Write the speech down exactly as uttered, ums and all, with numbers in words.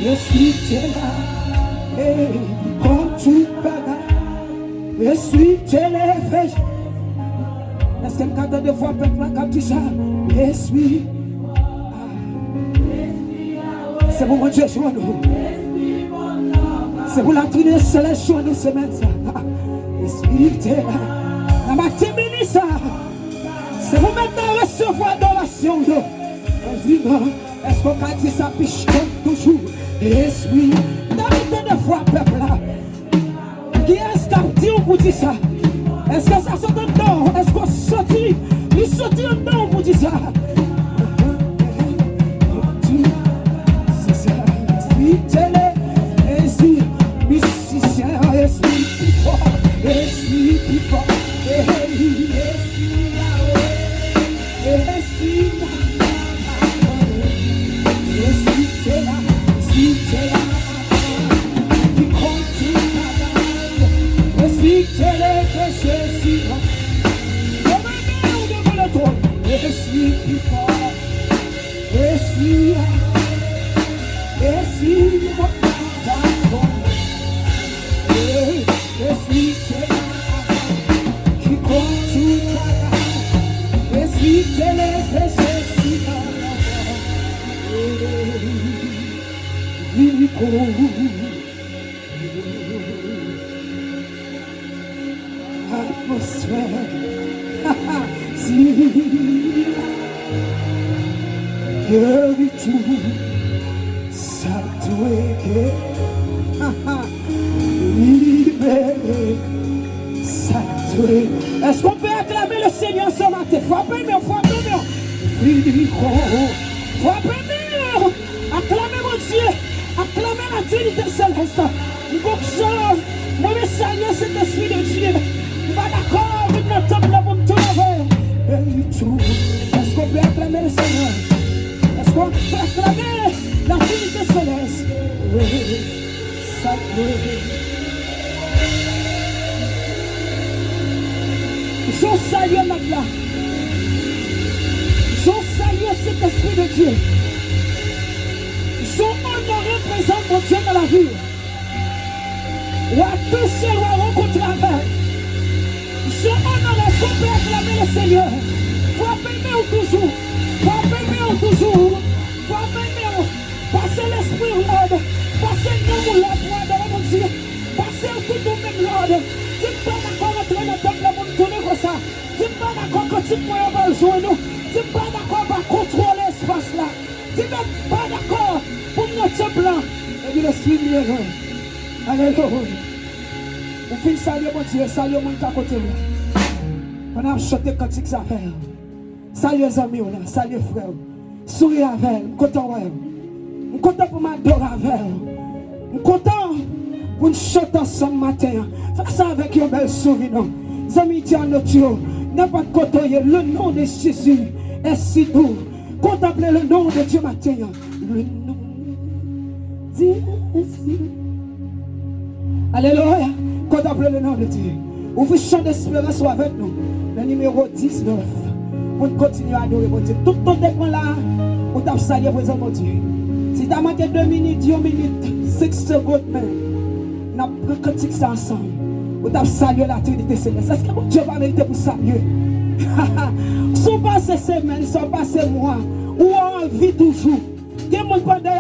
Je suis là, hey, comme tu parles. Je suis élevé. Èske m ka tande vwa pèp la k ap di sa? Je suis. Se pou Bondye jwenn nou. Se pou Latrinite Selès jwenn nou semèn sa. Je suis là. Nan maten mini sa. Se pou mèt la resevwa adorasyon yo. Èske w ka di sa pi fò toujou? Espri, n a tande vwa pèp la. Kiyès k ap di w pou di sa? Èske sa sot anndan w? Èske w santi li soti anndan w pou di sa? Espri, tele, espri, misisyen, espri, pi fò, espri, pi fò, espri, Yahweh. Espri, Espri, tela, espri, tela, ki kontou papa. Espri, tele, ke Jezi. Leve men w devan letwòn. Espri, pi fò. Espri, espri, papa. Espri, tela, ki kontou papa. Espri, tele, ke Jezi. Vini kou atmosfè. Si ke li tou sa dwe ke libere sa dwe. Èske w pè aklame Lesenyè se maten? Frape men w, frape men w. Vini kou. Frape men w. Aklame Bondye. Aklame Latrinite Selès. M gon jan mwen menm salye Sentespri de Dye. M pa dakò vin nan tanp la pou m tou lave. Vini kou. Èske w pè aklame Lesenyè? Èske w pè aklame Latrinite Selès? Sa dwe. Jan w salye mèt la. Jan w salye Sentespri de Dye. Jan w onore prezans Bondye nan lavi w. W a touche l, w a rankontre avè l. Jan w onore l, èske w pè aklame Lesenyè? Frape men w toujou. Frape men w toujou. Frape men w. Pase lespri w lòd. Pase nanm ou lòd pou adore Bondye. Pase w tout ou menm lòd. Di m pa dakò rantre nan tanp la pou m tounen konsa. Di m pa dakò kantik mwen yo pa jwenn ou. Di m pa dakò pa kontwole espas la. Di m pa dakò pou m nan tanp lan. Epi lespri m leve. Alelouya. Ou fin salye Bondye, salye moun k akote w la. Pandan n ap chante kantik sa avè w. Salye zanmi w la, salye frè w. Souri avè l, m kontan wè w. M kontan pou m adore avè w. M kontan pou n chante ansanm maten an. Fè sa avèk yon bèl souri non. Zanmi, di a lòt yo, nenpòt kote w ye, le nom de Jésus est si doux. Kontanple le nom de Dieu maten an. Le nom de Jésus. Alelouya. Kontanple le nom de Dieu. Ouvri chan desperans ou avèk nou. Nan nimewo diznèf. Pou n kontinye adore Bondye. Tout tan te pran la, ou t ap salye prezans Bondye. Si ta manke de minit, yon minit, senk segonn menm. N ap pran kantik sa ansanm. Ou t ap salye Latrinite Selès. Èske Bondye pa merite pou salye? Si w pase semèn, si w pase mwa, ou anvi toujou. Gen moun